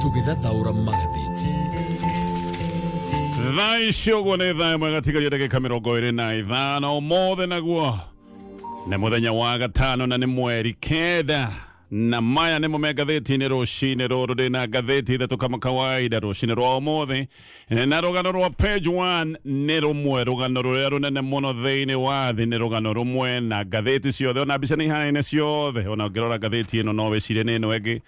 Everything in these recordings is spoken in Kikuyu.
Tũgĩthathaũra magathĩti. Thaa ici ũguo nĩ thaa ĩmwe gatigaria ndagĩka 25. Ũmũthĩ naguo nĩ mũthenya wa gatano na nĩ mweri 9, na maya nĩmo me ngathĩti-inĩ rũcinĩ rũrũ. Ndĩna ngathĩti ithatũ kama kawaida rũcinĩ rwa ũmũthĩ, na rũgano rwa page 1 nĩ rũmwe rũgano rũrĩa rũnene mũno thĩinĩ wa thĩ. Nĩ rũgano rũmwe na ngathĩti ciothe, ona mbica nĩ ihanaine ciothe. Ona ũngĩrora ngathĩti ĩno no wĩcirie nĩ ĩno ĩngĩ.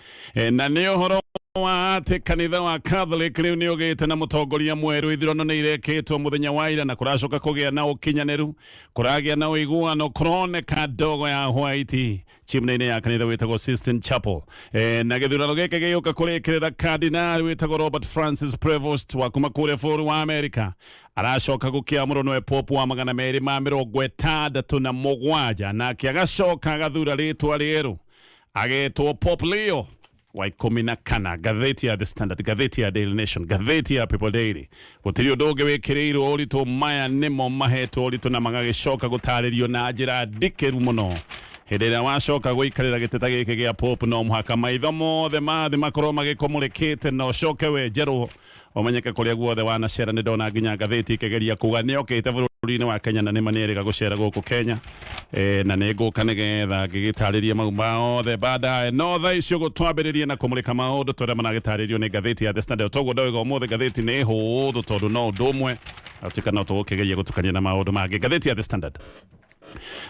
Na nĩ ũhoro wa atĩ kanitha wa Catholic rĩu nĩ ũgĩte na mũtongoria mwerũ. Ithurano nĩ irekĩtwo mũthenya wa ira na kũracoka kũgĩa na ũkinyanĩru, kũragĩa na ũiguano, kũroneka ndogo ya white chimney-inĩ ya kanitha wĩtagwo Sistine Chapel. Na gĩthurano gĩkĩ gĩgũka kũrĩkĩrĩra kardinali wĩtagwo Robert Francis Prevost wa kuma kũrĩa bũrũri wa Amerika aracoka gũkĩamũrwo nĩwe pope wa 267, nake agacoka agathura rĩtwa rĩerũ, agetwo Pope Leo wa 14. Ngathĩti ya The Standard, ngathĩti ya Daily Nation, ngathĩti ya People Daily, gũtirĩ ũndũ ũngĩ wĩkĩrĩirwo ũritũ. Maya nĩmo mahetwo ũritũ na magagĩcoka gũtarĩrio na njĩra ndikĩru mũno. Hĩndĩ ĩrĩa wacoka gũikarĩra gĩtĩ ta gĩkĩ gĩa Pope, no mũhaka maitho mothe ma thĩ makorwo magĩkũmũrĩkĩte na ũcoke wenjerwo ũmenyeke kũrĩa guothe wanacera. Nĩ ndona nginya ngathĩti ĩkĩgeria kuga nĩ okĩte bũrũri-inĩ wa Kenya, na nĩma nĩ erĩga gũcera gũkũ Kenya. Na nĩ ngũka nĩgetha ngĩgĩtarĩrie mau mothe baadaye, no thaa icio gũtwambĩrĩrie na kũmũrĩka maũndũ tũrĩa maragĩtarĩrio nĩ ngathĩti ya The Standard. Toguo ndoiga, ũmũthĩ ngathĩti nĩ hũthũ tondũ no ũndũ ũmwe, atuĩka no tũgũkĩgeria gũtukania na maũndũ mangĩ. Ngathĩti ya The Standard,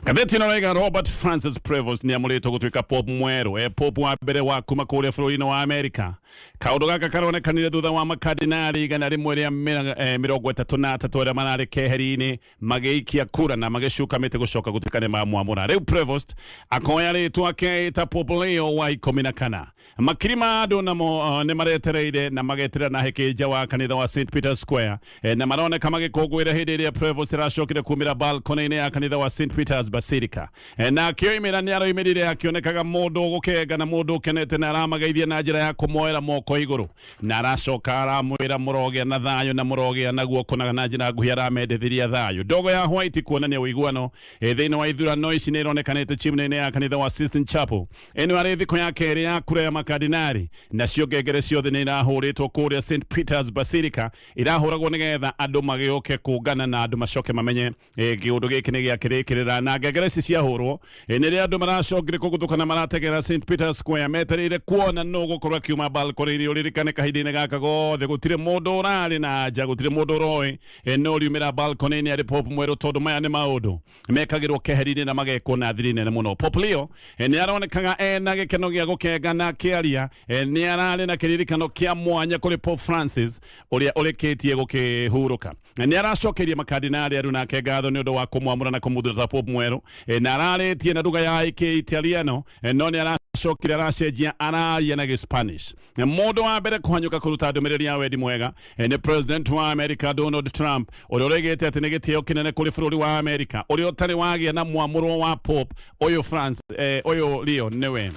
ngathĩti ĩno raiga Robert Francis Prevost nĩ amũrĩtwo gũtuĩka pope mwerũ, pope wa mbere wa kuma kũrĩa bũrũri-inĩ wa Amerika. Kaũndũ gaka karonekanire thutha wa makardinali 133 arĩa mararĩ keheri-inĩ magĩikia kura na magĩcuka mĩtĩ gũcoka gũtuĩka nĩ mamwamũra. Rĩu Prevost akoya rĩtwa akeĩta Pope Leo wa 14. Makiri ma andũ namo nĩ maretereire na mageterera na hĩkĩ nja wa kanitha wa St Peter's Square, na maroneka magĩkũngũĩra hĩndĩ ĩrĩa Prevost aracokire kumĩra balcony-inĩ ya kanitha wa St Peter's Basilica. Na akĩoimĩra, nĩ aroimĩrire akĩonekaga mũndũ ũgũkenga na mũndũ ũkenete, na aramageithia na njĩra ya kũmoera moko igũrũ, na aracoka aramwĩra mũrogĩa na thayũ na mũrogĩa na guoko, na njĩra nguhĩ aramendethiria thayũ. Ndogo ya white kuonania ũiguano thĩinĩ wa ithurano ici nĩ ironekanĩte chimney-inĩ ya kanitha wa Sistine Chapel. Ĩno arĩ thikũ ya kerĩ ya kura ya makardinali, nacio ngengere ciothe nĩ irahũrĩtwo kũrĩa St Peter's Basilica, irahũragwo nĩgetha andũ magĩũke kũngana na andũ macoke mamenye kĩũndũ gĩkĩ nĩ gĩakĩrĩkĩrĩra. Na ngengere ici ciahũrwo, nĩrĩa andũ maracokire kũguthũka marategera St Peter's Square metereire kuona nũ gũkorwo akiuma balcony-inĩ. Ũririkane kahinda-inĩ gaka gothe gũtirĩ mũndũ ũrarĩ na nja, gũtirĩ mũndũ ũroĩ no riumĩra balcony-inĩ arĩ pope mwerũ, tondũ maya nĩ maũndũ mekagĩrwo keheri-inĩ na magekwo na thiri nene mũno. Pope Leo nĩ aronekaga ena gĩkeno gĩa gũkenga, na akĩaria nĩ ararĩ na kĩririkano kĩa mwanya kũrĩ Pope Francis ũrĩa ũrĩkĩtie gũkĩhurũka. Nĩ aracokeirie makardinali arũ nake ngatho nĩ ũndũ wa kũmwamũra na kũmũthura ta Pope mwerũ, na ararĩtie na lugha ya Italiano, no nĩ aracokire aracenjia araria na Gĩspanish. Mũndũ wa mbere kũhanyũka kũruta ndũmĩrĩri ya wendi mwega nĩ President wa America Donald Trump, ũrĩa ũroigĩte atĩ nĩ gĩtĩo kĩnene kũrĩ bũrũri wa America ũrĩa ũtarĩ wagĩa na mwamũrwo wa Pope ũyũ. France ũyũ Leo nĩwe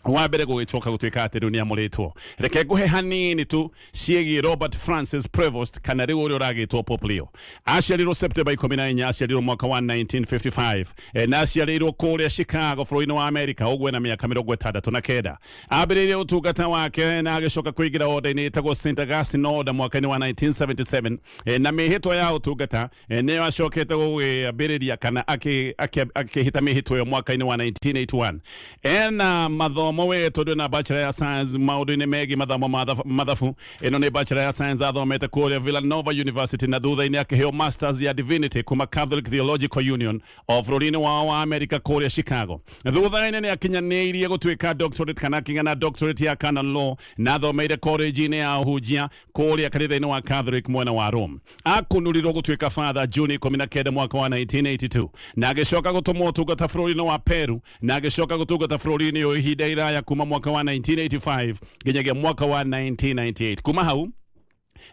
wa mbere gũgĩcoka gũtuĩka atĩ rĩu nĩ amũrĩtwo. Reke ngũhe hanini tu ciĩgiĩ Robert Francis Prevost, kana rĩu ũrĩa ũragĩtwo Pope Leo. Aciarirwo September 14, aciarirwo mwaka wa 1955, na aciarĩirwo kũrĩa Chicago bũrũri-inĩ wa America. Ũguo ena mĩaka 69. Ambĩrĩirie ũtungata wake na agĩcoka kũingĩra order-inĩ ĩtagwo St Augustine Order mwaka-inĩ wa 1977, na mĩhĩtwa ya ũtungata nĩyo acokete gũgĩambĩrĩria kana akĩhĩta mĩhĩtwa ĩyo mwaka-inĩ wa 1981. Ena mathomo we tondũ ena Bachelor ya Science maũndũ-inĩ megiĩ mathomo ma mathabu. Ĩno nĩ Bachelor ya Science athomete kũrĩa Villanova University, na thutha-inĩ akĩheo Masters ya Divinity kuma Catholic Theological Union o bũrũri-inĩ wao wa America kũrĩa Chicago. Thutha-inĩ nĩ akinyanĩirie gũtuĩka doctorate, kana akĩgĩa na doctorate ya canon law, na athomeire college-inĩ ya ũhunjia kũrĩa kanitha-inĩ wa Catholic mwena wa Rome. Akunũrirwo gũtuĩka father Juni 19 mwaka wa 1982, na agĩcoka gũtũmwo ũtungata bũrũri-inĩ wa Peru, na agĩcoka gũtungata bũrũri-inĩ ũyũ ihinda iraya kuma mwaka wa 1985 nginyagia mwaka wa 1998. Kuma hau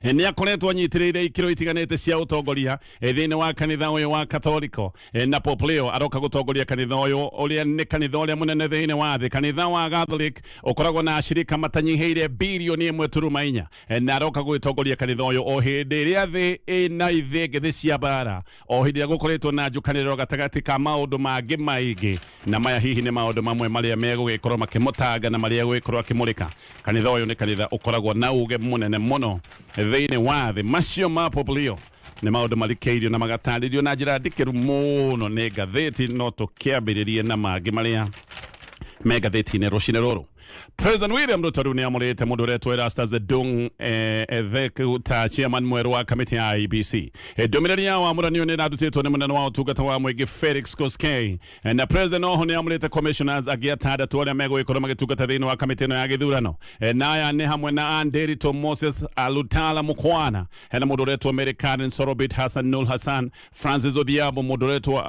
Nĩ akoretwo anyitĩrĩire ikĩro itiganĩte cia ũtongoria thĩinĩ wa kanitha ũyũ wa Katoliko. Na Pope Leo aroka gũtongoria kanitha ũyũ ũrĩa nĩ kanitha ũrĩa mũnene thĩinĩ wa thĩ. Kanitha wa Catholic ũkoragwo na ashirika matanyihĩire 1.4 birioni. Na aroka gũgĩtongoria kanitha ũyũ o hĩndĩ ĩrĩa thĩ ĩna ithĩngĩthĩ cia mbara, o hĩndĩ ĩrĩa gũkoretwo na njũkanĩrĩro gatagatĩ ka maũndũ mangĩ maingĩ, na maya hihi nĩ maũndũ mamwe marĩa megũgĩkorwo makĩmũtanga na marĩa egũgĩkorwo akĩmũrĩka. Kanitha ũyũ nĩ kanitha ũkoragwo na uge mũnene mũno thĩinĩ wa thĩ. Macio ma Pope Leo nĩ maũndũ marikĩirio na magatarĩrio na njĩra ndikĩru mũno nĩ ngathĩti, no tũkĩambĩrĩrie na mangĩ marĩa me ngathĩti-inĩ rũcinĩ rũrũ. President William Ruto rĩu nĩ amũrĩte mũndũ ũretwo Erastus Dung Ethek ta chairman mwerũ wa kamĩtĩ ya IEBC. Ndũmĩrĩri ya wamũranio nĩ ĩrarutĩtwo nĩ mũnene wa ũtungata wa mũingĩ Felix Koskei. Na president oho nĩ amũrĩte commissioners angĩ atandatũ arĩa megũgĩkorwo magĩtungata thĩinĩ wa kamĩtĩ ĩno ya gĩthurano. Na aya nĩ hamwe na Anderito Moses Alutala Mukwana, hena mũndũ ũretwo Mary Karen Sorobit, Hassan Nur Hassan, Francis Odhiambo, mũndũ ũretwo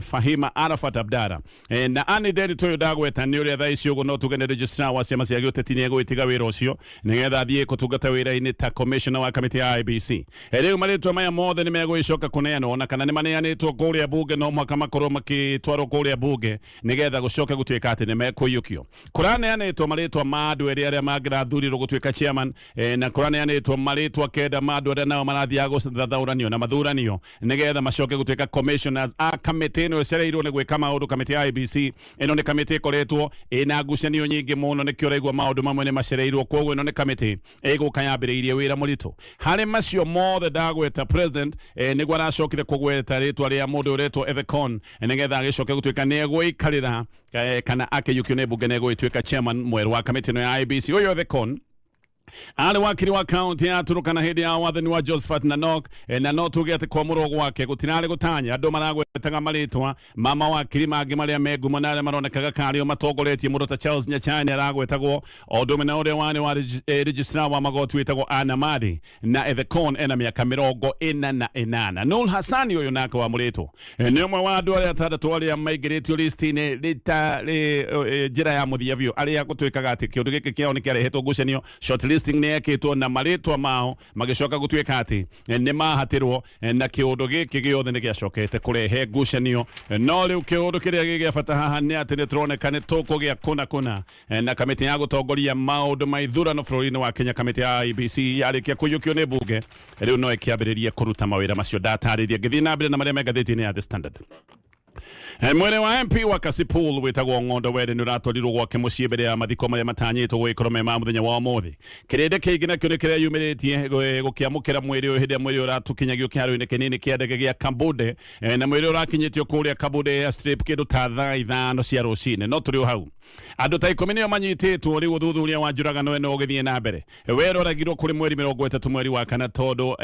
Fahima Arafat Abdara. Na Anne Nderitu ũyũ ndagweta nĩ ũrĩa thaa ici ũguo no tuge nĩ registrar wa ciama cia gĩũteti, nĩ egũgĩtiga wĩra ũcio nĩgetha athiĩ kũtungata wĩra-inĩ ta commissioner wa kamĩtĩ ya IEBC. Rĩu marĩtwa maya mothe nĩ megũgĩcoka kũneanwo, ona kana nĩ maneanĩtwo kũrĩa bunge, no mũhaka makorwo makĩtwarwo kũrĩa bunge nĩgetha gũcoke gũtuĩka atĩ nĩ mekũiyũkio. Kũraneanĩtwo marĩtwa ma andũ erĩ arĩa mangĩrathurirwo gũtuĩka chairman, na kũraneanĩtwo marĩtwa 9 ma andũ arĩa nao marathiaga gũthathaũranio na mathuranio nĩgetha macoke gũtuĩka commissioners a kamĩtĩ ĩno ĩcereirwo nĩ gwĩka maũndũ. Kamĩtĩ ya IEBC ĩno nĩ kamĩtĩ ĩkoretwo ĩna ngucanio nyingĩ mũno, nĩkĩo ũraigua maũndũ mamwe nĩ macereirwo. Koguo ĩno nĩ kamĩtĩ ĩgũka yambĩrĩirie wĩra mũritũ. Harĩ macio mothe ndagweta, president nĩguo aracokire kũgweta rĩtwa rĩa mũndũ ũretwo Ethekon nĩgetha agĩcoke gũtuĩka nĩ egũikarĩra kana akĩiyũkio nĩ mbunge nĩ egũgĩtuĩka chairman mwerũ wa kamĩtĩ ĩno ya IEBC. Ũyũ Ethekon arĩ wakiri wa kaunti ya Turukana hĩndĩ ya wathani wa Josephat Nanok, na no tuge atĩ kwamũrwo gwake gũtirarĩ gũtanya. Andũ maragwetaga marĩtwa ma mawakiri mangĩ marĩa me ngumo na arĩa maronekaga karĩo matongoretie. Mũndũ ta Charles Nyachae nĩ aragwetagwo, o ũndũ ũmwe na ũrĩa warĩ wa registrar wa magoti wĩtagwo Anna Madi. Na Ethekon ena mĩaka 48. Nur Hassani ũyũ nake wamũrĩtwo nĩ ũmwe wa andũ arĩa atandatũ arĩa maingĩrĩtio listi-inĩ rita njĩra ya mũthia biũ, arĩa gũtuĩkaga atĩ kĩũndũ gĩkĩ kĩao nĩ kĩarehetwo ngucanio. Shortlisting nĩ yekĩtwo na marĩtwa mao magĩcoka gũtuĩka atĩ nĩ mahatĩrwo, na kĩũndũ gĩkĩ gĩothe nĩ gĩacokete kũrehe ngucanio. No rĩu kĩũndũ kĩrĩa gĩ gĩa bata haha nĩ atĩ nĩ tũroneka nĩ tũkũgĩa kũna kũna na kamĩtĩ ya gũtongoria maũndũ ma ithurano bũrũri-inĩ wa Kenya, kamĩtĩ ya IEBC, yarĩkia kũiyũkio nĩ mbunge, rĩu no ĩkĩambĩrĩrie kũruta mawĩra macio ndatarĩria. Ngĩthiĩ na mbere na marĩa me ngathĩti-inĩ ya The Standard. Mwĩrĩ wa MP wa Kasipul wĩtagwo Ng'ondo Were nĩ ũratwarirwo gwake mũciĩ mbere ya mathiko marĩa matanyĩtwo gũgĩkorwo me ma mũthenya wa ũmũthĩ. Kĩrĩndĩ kĩingĩ nakĩo nĩ kĩreyumĩrĩtie gũkĩamũkĩra mwĩrĩ ũyũ hĩndĩ ĩrĩa mwĩrĩ ũratũkinyagio kĩharo-inĩ kĩnini kĩa ndege gĩa Kabunde, na mwĩrĩ ũrakinyĩtio kũrĩa Kabunde Airstrip kĩndũ ta thaa 5 cia rũcinĩ. No tũrĩ o hau, andũ ta 10 nĩo manyitĩtwo. Rĩu ũthuthuria wa njũragano ĩno ũgĩthiĩ na mbere. Were oragirwo kũrĩ mweri 30 mweri wa kana, tondũ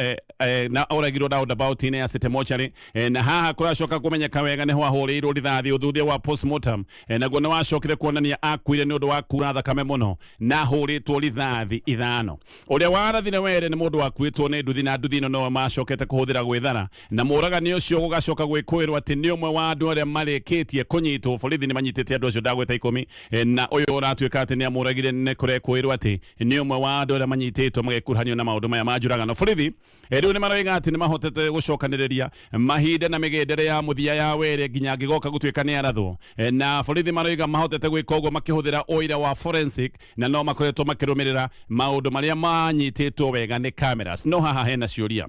na oragirwo roundabout-inĩ ya City Mortuary, na haha kũracoka kũmenyeka wega nĩho ahũrĩirwo rithathi. Ũthuthuria wa postmortem naguo nĩ wacokire kuonania akuire nĩ ũndũ wa kura thakame mũno na ahũrĩtwo rithathi 5. Ũrĩa warathire Were nĩ mũndũ wakuĩtwo nĩ nduthi, na nduthi ĩno noyo macokete kũhũthĩra gwĩthara, na mũragani ũcio gũgacoka gwĩkũĩrwo atĩ nĩ ũmwe wa andũ arĩa marĩkĩtie kũnyitwo. Borithi nĩ manyitĩte andũ acio ndagweta 10, na ũyũ ũratuĩka atĩ nĩ amũragire nĩ kũrekũĩrwo atĩ nĩ ũmwe wa andũ arĩa manyitĩtwo magĩkuruhanio na maũndũ maya ma njũragano. Borithi rĩu nĩ maroiga atĩ nĩ mahotete gũcokanĩrĩria mahinda na mĩgendere ya mũthia ya Were nginya angĩgoka gũtuĩka nĩ arathwo, na borithi maroiga mahotete gwĩka ũguo makĩhũthĩra ũira wa forensic, na no makoretwo makĩrũmĩrĩra maũndũ marĩa manyitĩtwo wega nĩ cameras. No haha hena ciũria.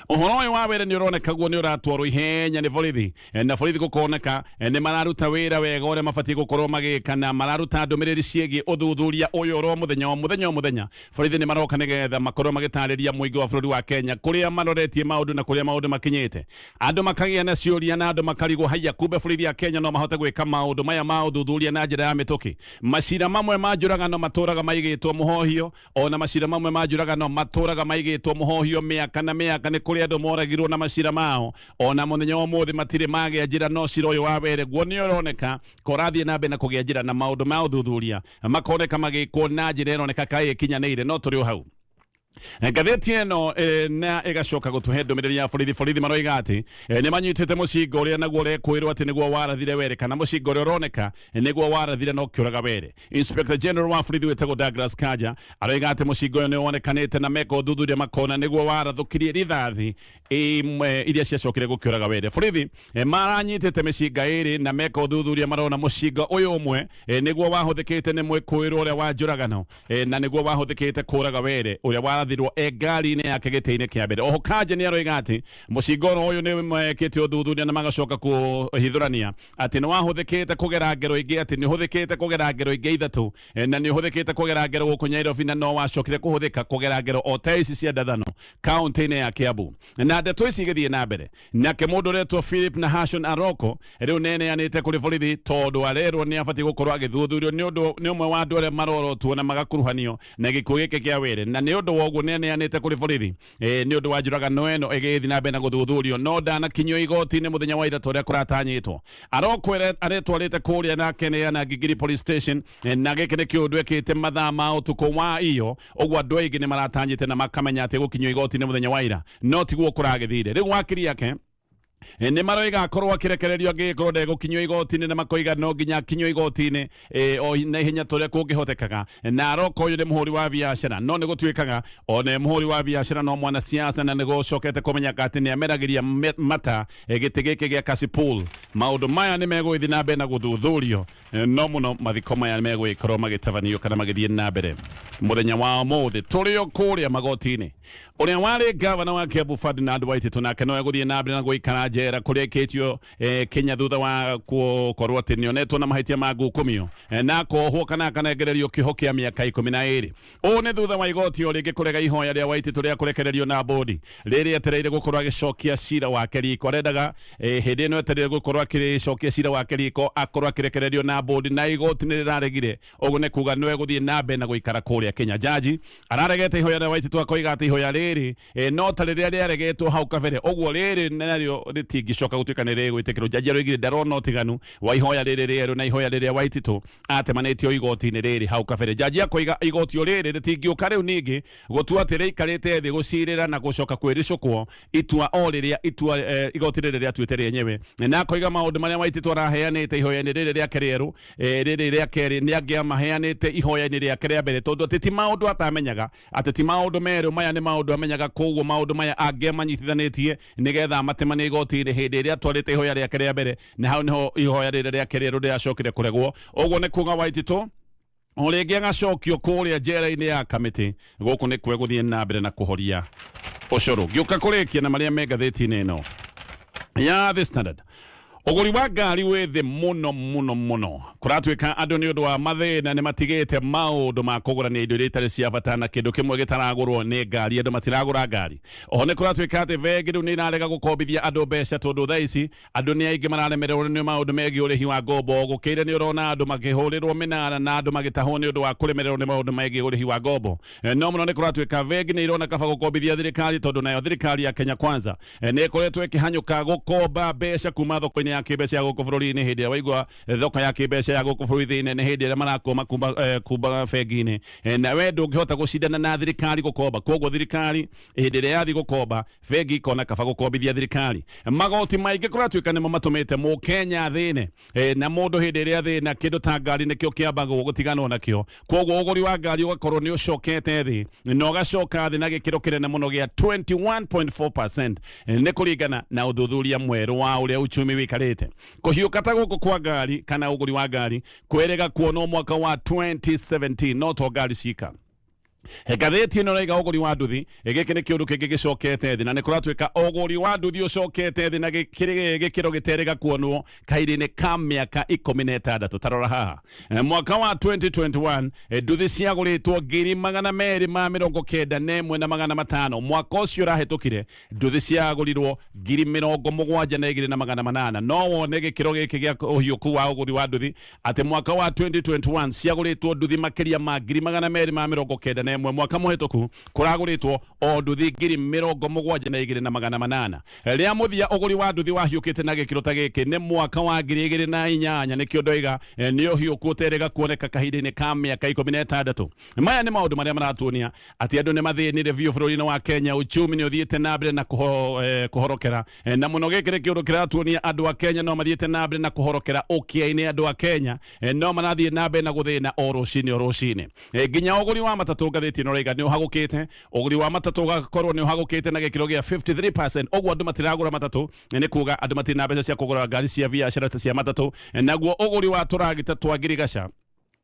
Ũhoro ũyũ wa Were nĩ ũroneka guo nĩ ũratwarwo ihenya nĩ borithi, na borithi gũkoneka nĩ mararuta wĩra wega ũrĩa mabatiĩ gũkorwo magĩka, na mararuta ndũmĩrĩri ciĩgiĩ ũthuthuria ũyũ oro mũthenya, o mũthenya, o mũthenya. Borithi nĩ maroka nĩgetha makorwo magĩtarĩria mũingĩ wa bũrũri wa Kenya kũrĩa maroretie maũndũ na kũrĩa maũndũ makinyĩte. Andũ makagĩa na ciũria na andũ makarigwo, haiya, kumbe borithi ya Kenya no mahote gwĩka maũndũ maya ma ũthuthuria na njĩra ya mĩtũkĩ? Macira mamwe ma njũragano matũraga maigĩtwo mũhohio, ona macira mamwe ma njũragano matũraga maigĩtwo mũhohio mĩaka na mĩaka. Nĩ kũrĩ andũ moragirwo na macira mao ona mũthenya wa ũmũthĩ matirĩ magĩa njĩra. No cira ũyũ wa Were guo nĩ ũroneka korathiĩ na mbere na kũgĩa njĩra, na maũndũ ma ũthuthuria makoneka magĩkwo na njĩra ĩroneka kaĩ ĩkinyanĩire. No tũrĩ o hau. Ngathĩti ĩno na ĩgacoka gũtũhe ndũmĩrĩri ya borithi. Borithi maroiga atĩ nĩ manyitĩte mũcinga ũrĩa naguo ũrekwĩrwo atĩ nĩguo warathire Were, kana mũcinga ũrĩa ũroneka nĩguo warathire na ũkĩũraga Were. Inspector General wa borithi wĩtagwo Douglas Kanja aroiga atĩ mũcinga ũyũ nĩ wonekanĩte na meka ũthuthuria makona nĩguo warathũkirie rithathi imwe iria ciacokire gũkĩũraga Were. Borithi maranyitĩte mĩcinga ĩrĩ na meka ũthuthuria marona mũcinga ũyũ ũmwe nĩguo wahũthĩkĩte nĩ mwĩkũĩrwo ũrĩa wa njũragano na nĩguo wahũthĩkĩte kũraga Were ũrĩa warathirwo e ngari-inĩ yake gĩtĩ-inĩ kĩa mbere. Oho Kanja nĩ aroiga atĩ mũcinga oro ũyũ nĩ mekĩte ũthuthuria na magacoka kũhithũrania atĩ nĩ wahũthĩkĩte kũgera ngero ingĩ, atĩ nĩ ũhũthĩkĩte kũgera ngero ingĩ ithatũ, na nĩ ũhũthĩkĩte kũgera ngero gũkũ Nyairobi, na no wacokire kũhũthĩka kũgera ngero o ta ici cia ndathano kaunti-inĩ ya Kiambu. Na ndeto ici igĩthiĩ na mbere, nake mũndũ ũretwo Philip Nahashon Aroko rĩu nĩeneanĩte kũrĩ borithi tondũ arerwo nĩ abatiĩ gũkorwo agĩthuthurio nĩ ũndũ nĩ ũmwe wa andũ arĩa marorotwo na magakuruhanio na gĩkuũ gĩkĩ kĩa Were, na nĩ ũndũ wa ũguo nĩeneanĩte kũrĩ borithi nĩ ũndũ wa njũragano ĩno ĩgĩthiĩ na mbere na gũthuthurio, no ndanakinyio igoti-inĩ mũthenya wa ira ta ũrĩa kũratanyĩtwo. Aroko aretwarĩte kũrĩa na akeneana Gigiri Police Station, na gĩkĩ nĩ kĩũndũ ekĩte mathaa ma ũtukũ wa iyo ũguo andũ aingĩ nĩ maratanyĩte na makamenya atĩ gũkinyio igoti-inĩ mũthenya wa ira, no tiguo kũragĩthire. Rĩu wakiri yake nĩ maroiga akorwo akĩrekererio angĩgĩkorwo ndegũkinyio igoti-inĩ, na makoiga no nginya akinyio igoti-inĩ o na ihenya ta ũrĩa kũngĩhotekaga. Na Aroko ũyũ nĩ mũhũri wa biacara, no nĩ gũtuĩkaga ona mũhũri wa biacara no mwanasiasa, na nĩ gũcokete kũmenyeka atĩ nĩ ameragĩria mata gĩtĩ gĩkĩ gĩa Kasipul. Maũndũ maya nĩ megũgĩthiĩ na mbere na gũthuthurio, no mũno mathiko maya megũgĩkorwo magĩtabanio kana magĩthiĩ na mbere mũthenya wa ũmũthĩ. Tũrĩ o kũrĩa magoti-inĩ, ũrĩa warĩ gavana wa Kiambu Ferdinand Waititu nake no egũthiĩ na mbere na gũikara njera kũrĩa aikĩtio Kenya thutha wa gũkorwo atĩ nĩonetwo na mahĩtia ma ngukumio na akohwo kana akanengererio kĩoho kĩa mĩaka 12. Ũũ nĩ thutha wa igoti o rĩngĩ kũrega ihoya rĩa Waititu rĩa kũrekererio na bũndi rĩrĩa etereire gũkorwo agĩcokia cira wake riko. Arendaga hĩndĩ ĩno etereire gũkorwo akĩcokia cira wake riko akorwo akĩrekererio na bũndi, na igoti nĩ rĩraregire. Ũguo nĩ kuga no egũthiĩ na mbere na gũikara kũrĩa Kenya. Jaji araregete ihoya rĩa Waititu akoiga atĩ ihoya rĩrĩ no ta rĩrĩa rĩaregetwo hau kabere, ũguo rĩrĩ narĩo rĩtingĩcoka gũtuĩka nĩ rĩgwĩtĩkĩrwo. Jaji aroigire ndarona ũtiganu wa ihoya rĩrĩ rĩerũ na ihoya rĩrĩa Waititu atemanĩtio igoti-inĩ rĩrĩ hau kabere. Jaji akoiga igoti o rĩrĩ rĩtingĩũka rĩu ningĩ gũtua atĩ rĩikarĩte thĩ gũcirĩra na gũcoka kwĩricũkwo itua o rĩrĩa itua igoti rĩrĩ rĩatuĩte rĩenyewe, na akoiga maũndũ marĩa Waititu araheanĩte ihoya-inĩ rĩrĩ rĩake rĩerũ, rĩrĩ rĩa kerĩ, nĩ angĩamaheanĩte ihoya-inĩ rĩake rĩa mbere, tondũ atĩ ti maũndũ atamenyaga, atĩ ti maũndũ merũ, maya nĩ maũndũ amenyaga, koguo maũndũ maya angĩamanyitithanĩtie nĩgetha amatemanie igoti-inĩ hĩndĩ ĩrĩa atwarĩte ihoya rĩake rĩa mbere, na hau nĩho ihoya rĩrĩ rĩake rĩerũ rĩracokire kũregwo. Ũguo nĩ kuga Waititu o rĩngĩ agacokio kũrĩa njera-inĩ ya Kamĩtĩ. Gũkũ nĩkuo egũthiĩ na mbere na kũhoria ũcũrũ. Ngĩũka kũrĩkia na marĩa me ngathĩti-inĩ ĩno ya The Standard, ũgũri wa ngari wĩ thĩ mũno mũno mũno. Kũratuĩka andũ nĩ ũndũ wa mathĩna nĩ matigĩte maũndũ ma kũgũrania indo iria itarĩ cia bata, na kĩndũ kĩmwe gĩtaragũrwo nĩ ngari, andũ matiragũra ngari. Oho nĩ kũratuĩka atĩ bengi rĩu nĩ irarega gũkombithia andũ mbeca, tondũ thaa ici andũ nĩ aingĩ mararemererwo nĩ maũndũ megiĩ ũrĩhi wa ngombo. Gũkĩire nĩ ũrona andũ makĩhũrĩrwo mĩnara na andũ magĩtahwo nĩ ũndũ wa kũremererwo nĩ maũndũ megiĩ ũrĩhi wa ngombo. No mũno nĩ kũratuĩka bengi nĩ irona kaba gũkombithia thirikari, tondũ nayo thirikari ya Kenya Kwanza nĩ ĩkoretwo ĩkĩhanyũka gũkomba mbeca kuma thoko-inĩ ya kĩmbeca ya gũkũ bũrũri-inĩ. Hĩndĩ ĩrĩa waigua thoko ya kĩmbeca ya gũkũ bũrũri-inĩ nĩ hĩndĩ ĩrĩa marakoma kuma bengi-inĩ, na we ndũngĩhota gũcindana na thirikari gũkomba. Koguo thirikari hĩndĩ ĩrĩa yathiĩ gũkomba, bengi ikona kaba gũkombithia thirikari. Magoti maingĩ kũratuĩka nĩmo matũmĩte mũkenya thĩne, na mũndũ hĩndĩ ĩrĩa thĩna kĩndũ ta ngari nĩkĩo kĩambagwo gũtiganwo nakĩo. Koguo ũgũri wa ngari ũgakorwo nĩ ũcokete thĩ, na ũgacoka thĩ na gĩkĩro kĩnene mũno gĩa 21.4%, nĩ kũringana na ũthuthuria mwerũ wa ũrĩa uchumi wĩikarĩte. Kũhiũka ta gũkũ kwa ngari kana ũgũri wa ngari kwĩrĩga kuonwo mwaka wa 2017, no to ngari cika. Ngathĩti ĩno ĩraiga ũgũri wa nduthi, gĩkĩ nĩ kĩũndũ kĩngĩ gĩcokete thĩ, na nĩ kũratuĩka ũgũri wa nduthi ũcokete thĩ na gĩkĩro gĩterĩga kuonwo kahinda-inĩ ka mĩaka 16. Tarora haha, mwaka wa 2021 nduthi ciagũrĩtwo 291,500. Mwaka ũcio ũrahĩtũkire nduthi ciagũrirwo 72,800. No wone gĩkĩro gĩkĩ gĩa ũhiũku wa ũgũri wa nduthi atĩ mwaka wa 2021 ciagũrĩtwo nduthi makĩria ma 291. ĩmwe mwaka mũhĩtũku kũragũrĩtwo o nduthi 72,800. Rĩa mũthia ũgũri wa nduthi wahiũkĩte na gĩkĩro ta gĩkĩ nĩ mwaka wa 2008, nĩkĩo ndoiga nĩ ũhiũku ũterĩga kuoneka kahinda-inĩ ka mĩaka 16. Maya nĩ maũndũ marĩa maratuonia atĩ andũ nĩ mathĩnire biũ bũrũri-inĩ wa Kenya. Uchumi nĩ ũthiĩte na mbere na kũhorokera, na mũno gĩkĩ nĩ kĩũndũ kĩratuonia andũ a Kenya no mathiĩte na mbere na kũhorokera ũkĩa-inĩ. Andũ a Kenya no marathiĩ na mbere na gũthĩna o rũcinĩ o rũcinĩ. Nginya ũgũri wa matatũ, ngathĩti ĩno ĩroiga nĩ ũhagũkĩte. Ũgũri wa matatũ ũgakorwo nĩ ũhagũkĩte na gĩkĩro gĩa 53%. Ũguo andũ matiragũra matatũ, nĩ kuga andũ matirĩ na mbeca cia kũgũra ngari cia biacara ta cia matatũ. Naguo ũgũri wa tũragita twa ngirigaca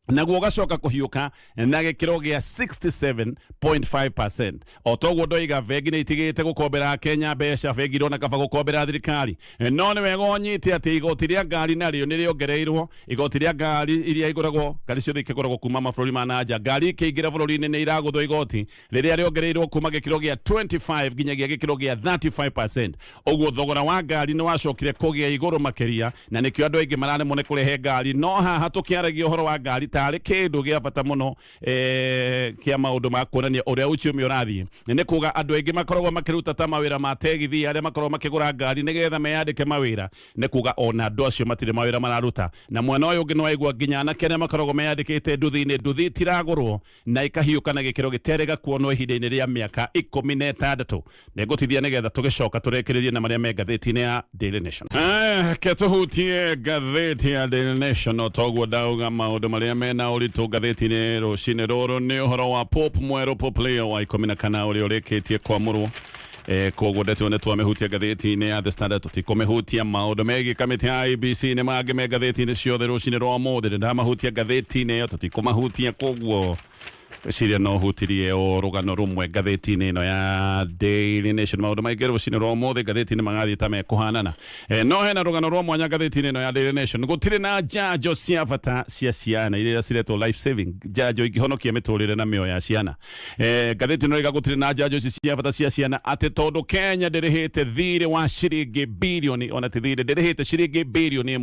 naguo ũgacoka kũhiũka na gĩkĩro gĩa 67.5%. O toguo ndoiga, bengi nĩ itigĩte gũkombera Kenya mbeca, bengi irona kaba gũkombera thirikari. No nĩ wega ũnyite atĩ igoti rĩa ngari narĩo nĩ rĩongereirwo. Igoti rĩa ngari iria igũragwo, ngari ciothe ikĩgũragwo kuma mabũrũri ma nanja, ngari ikĩingĩra bũrũri-inĩ nĩ iragũthwo igoti rĩrĩa rĩongereirwo kuma gĩkĩro gĩa 25 nginyagia gĩkĩro gĩa 35%. Ũguo thogora wa ngari nĩ wacokire kũgĩa igũrũ makĩria, na nĩkĩo andũ aingĩ mararemwo nĩ kũrehe ngari. No haha tũkĩaragia ũhoro wa ngari tarĩ kĩndũ gĩa bata mũno kĩa maũndũ ma kuonania ũrĩa uchumi ũrathiĩ, nĩ kuga andũ aingĩ makoragwo makĩruta ta mawĩra ma tegithi, arĩa makoragwo makĩgũra ngari nĩgetha meyandĩke mawĩra, nĩ kuga ona andũ acio matirĩ mawĩra mararuta. Na mwena ũyũ ũngĩ nĩ waigua nginya anake arĩa makoragwo meyandĩkĩte nduthi-inĩ, nduthi itiragũrwo na ikahiũka na gĩkĩro gĩterĩga kuonwo ihinda-inĩ rĩa mĩaka 16. Nĩngũtithia nĩgetha tũgĩcoka tũrĩkĩrĩrie na marĩa me ngathĩti-inĩ ya Daily Nation. Ke tũhutie ngathĩti ya Daily Nation. O toguo ndauga, maũndũ marĩa mena ũritũ ngathĩti-inĩ rũcinĩ rũrũ nĩ ũhoro wa Pope mwerũ, Pope Leo wa 14, ũrĩa ũrĩkĩtie kwamũrwo. Koguo ndeto nĩ twamĩhutia ngathĩti-inĩ ya The Standard, tũtikũmĩhutia. Maũndũ megiĩ kamĩtĩ ya IEBC nĩ mangĩ me ngathĩti-inĩ ciothe rũcinĩ rwa ũmũthĩ, nĩ ndamahutia ngathĩti-inĩ ĩyo, tũtikũmahutia. Koguo ngwĩciria no hutirie o rũgano rũmwe ngathĩti-inĩ ĩno ya Daily Nation. Maũndũ maingĩ rũcinĩ rwa ũmũthĩ ngathĩti-inĩ magathiĩ ta mekũhanana. No hena rũgano rwa mwanya ngathĩti-inĩ ĩno ya Daily Nation. Gũtirĩ na njanjo cia bata cia ciana iria ciretwo life saving, njanjo ingĩhonokia mĩtũrĩre na mĩoyo ya ciana. Ngathĩti ĩno ĩroiga gũtirĩ na njanjo ici cia bata cia ciana atĩ tondũ Kenya ndĩrĩhĩte thirĩ wa ciringi birioni, ona ti thirĩ, ndĩrĩhĩte ciringi 1.6 birioni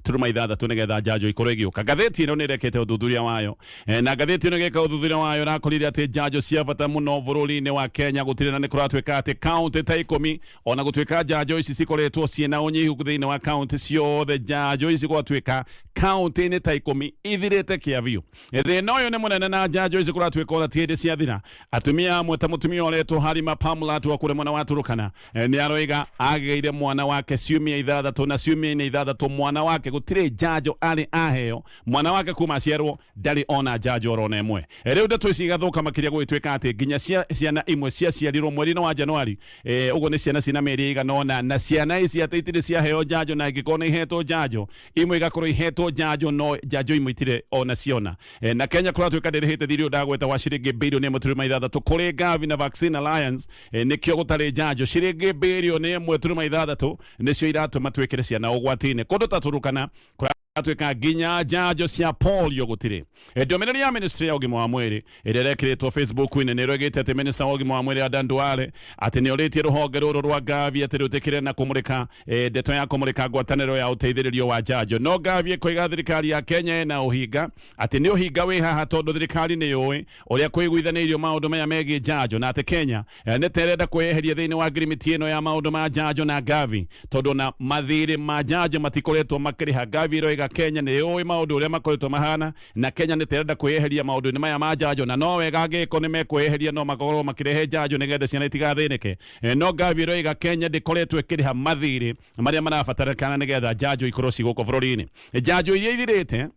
nĩgetha njanjo ikorwo igĩũka. Ngathĩti ĩno nĩ ĩrekete ũthuthuria wayo, na ngathĩti ĩno ĩgĩka ũthuthuria wayo ĩrakorire atĩ njanjo cia bata mũno bũrũri-inĩ wa Kenya gũtirĩ, na nĩ kũratuĩka atĩ kaũntĩ ta 10, ona gũtuĩka njanjo ici cikoretwo ciĩna ũnyihu thĩinĩ wa kaũntĩ ciothe, njanjo ici gwatuĩka kaũntĩ-inĩ ta 10 ithirĩte kĩa biũ. Thĩna ũyũ nĩ mũnene, na njanjo ici kũratuĩka ona ti hĩndĩ ciathira. Atumia amwe ta mũtumia ũretwo Halima Pamlat wa kũrĩa mwena wa Turukana nĩ aroiga agĩire mwana wake ciumia 6, na ciumia-inĩ 6 mwana wake gũtirĩ njanjo arĩ aheo. Mwana wake kuma aciarwo ndarĩ ona njanjo orona ĩmwe. Rĩu ndeto ici igathuka makĩria gũgĩtuĩka atĩ nginya ciana imwe ciaciarirwo mweri-inĩ wa Januari, ũguo nĩ ciana cina mĩeri ĩigana ũna, na ciana ici atĩ itirĩ ciaheo njanjo, na ingĩkorwo nĩ ihetwo njanjo, imwe igakorwo ihetwo njanjo, no njanjo imwe itirĩ ona ciona. Na Kenya kũratuĩka ndĩrĩhĩte thirĩ ũyũ ndagweta wa ciringi 1.6 birioni kũrĩ Gavi na Vaccine Alliance. Nĩkĩo gũtarĩ njanjo. Ciringi 1.6 birioni nĩcio iratũma twĩkĩre ciana ũgwati-inĩ. Kũndũ ta Turukana atuĩka nginya njanjo cia polio gũtirĩ. Ndũmĩrĩri ya ministry ya ũgima wa mwĩrĩ ĩrĩa ĩrekĩrĩtwo Facebook-inĩ nĩ ĩroigĩte atĩ minister wa ũgima wa mwĩrĩ Adan Duale atĩ nĩ orĩtie rũhonge rũrũ rwa Gavi atĩ rwĩtĩkĩre na kũmũrĩka, ndeto ya kũmũrĩka ngwatanĩro ya ũteithĩrĩrio wa njanjo. No Gavi ĩkoiga thirikari ya Kenya ĩna ũhinga, atĩ nĩ ũhinga wĩ haha tondũ thirikari nĩ yũĩ ũrĩa kũiguithanĩirio maũndũ maya megiĩ njanjo, na atĩ Kenya nĩ ta ĩrenda kwĩyeheria thĩinĩ wa ngirimiti ĩno ya maũndũ ma njanjo na Gavi, tondũ na mathirĩ ma njanjo matikoretwo makĩrĩha. Gavi ĩroiga Kenya nĩ yũĩ maũndũ ũrĩa makoretwo mahana, na Kenya nĩ ta ĩrenda kwĩyeheria maũndũ-inĩ maya ma njanjo, na no wega angĩkorwo nĩ mekwĩyeheria no makorwo makĩrehe njanjo nĩgetha ciana itigathĩnĩke. No Gavi ĩroiga Kenya ndĩkoretwo ĩkĩrĩha mathirĩ marĩa marabatarĩkana nĩgetha njanjo ikorwo ci gũkũ bũrũri-inĩ. Njanjo iria ithirĩte,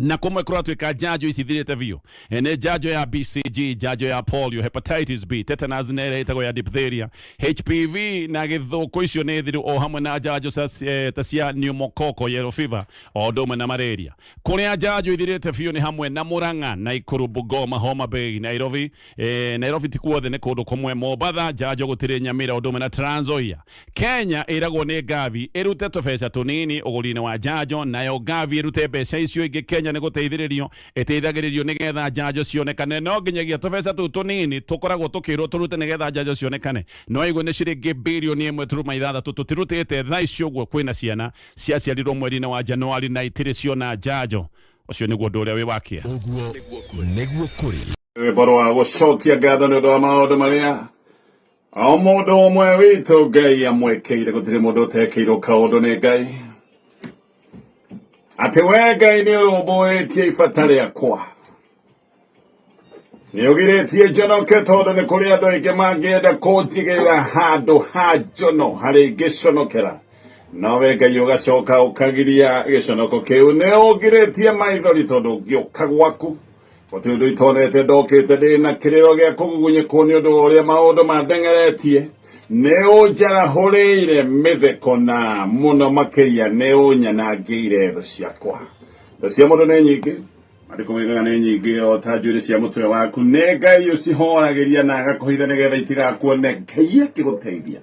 na kumwe kũratuĩka njanjo ici ithirĩte biũ, nĩ njanjo ya BCG, njanjo ya polio, hepatitis B, tetanus na ĩrĩa ĩtagwo ya diphtheria, HPV na gĩthũkũ, icio nĩ thiru, o hamwe na njanjo ta cia pneumococcal, yellow fever, o ũndũ ũmwe na malaria. Kũrĩa njanjo ithirĩte biũ nĩ hamwe na Murang'a, Nakuru, Bungoma, Homa Bay, Nairobi. Nairobi ti kuothe, nĩ kũndũ kũmwe. Mombatha njanjo gũtirĩ, Nyamira ũndũ ũmwe na Trans Nzoia. Kenya ĩragwo nĩ Gavi ĩrute tũbeca tũnini ũgũri-inĩ wa njanjo, nayo Gavi ĩrute mbeca icio ingĩ. Kenya nĩ gũteithĩrĩrio ĩteithagĩrĩrio nĩgetha njanjo cionekane, no nginyagia tũbeca tũu tũnini tũkoragwo tũkĩrwo tũrute nĩgetha njanjo cionekane, no igue nĩ ciringi 1.6 birioni tũtirutĩte. Thaa icio ũguo kwĩna ciana ciaciarirwo mweri-inĩ wa Januari na itirĩ ciona njanjo. Ũcio nĩguo ũndũ ũrĩa wĩ wakia. Ũguo nĩguo kũrĩ. Rwĩmbo rwa gũcokia ngatho nĩ ũndũ wa maũndũ marĩa o mũndũ ũmwe witũ Ngai amwĩkĩire. Gũtirĩ mũndũ ũtekĩirwo kaũndũ nĩ Ngai. Atĩ we Ngai nĩ ũrũmbũĩtie ibata rĩakwa, nĩ ũgirĩtie njonoke, tondũ nĩ kũrĩ andũ aingĩ mangĩenda kũnjigĩrĩra handũ ha njono harĩ ngĩconokera, nowe Ngai ũgacoka ũkagiria gĩconoko kĩu. Nĩ ũngirĩtie maithori, tondũ ngĩũka gwaku gũtirĩ ũndũ itonete. Ndokĩte ndĩ na kĩrĩro gĩa kũgugunyĩkwo nĩ ũndũ wa ũrĩa maũndũ mandengeretie. Nĩ ũnjarahũrĩire mĩtheko, na mũno makĩria nĩ ũnyanangĩire thũ ciakwa. Thũ cia mũndũ nĩ nyingĩ, maandĩko moigaga nĩ nyingĩ o ta njuĩrĩ cia mũtwe waku. Nĩ Ngai ũcihoragĩria na agakũhitha nĩgetha itigakuone. Ngai akĩgũteithia,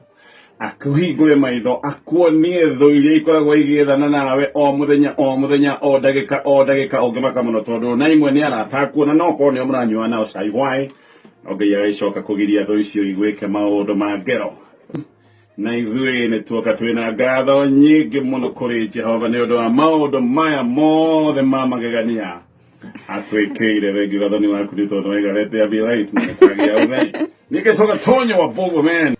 akũhingũre maitho, akuonie thũ iria ikoragwo igĩethana nawe o mũthenya o mũthenya, o ndagĩka o ndagĩka. Ũngĩmaka mũno, tondũ na imwe nĩ arata akuona no korwo nĩo mũranyua nao cai hwaĩ, no Ngai agĩcoka kũgiria thũ icio igwĩke maũndũ ma ngero. Na ithuĩ nĩ tuoka twĩna ngatho nyingĩ mũno kũrĩ Jehova nĩ ũndũ wa maũndũ maya mothe ma magegania atwĩkĩire. Thengiũ, gathoni waku nĩ tondũ waiga, "Let there be light," na nĩ kwagĩa ũtheri. Ningĩ tũgatonya wa Bogo man.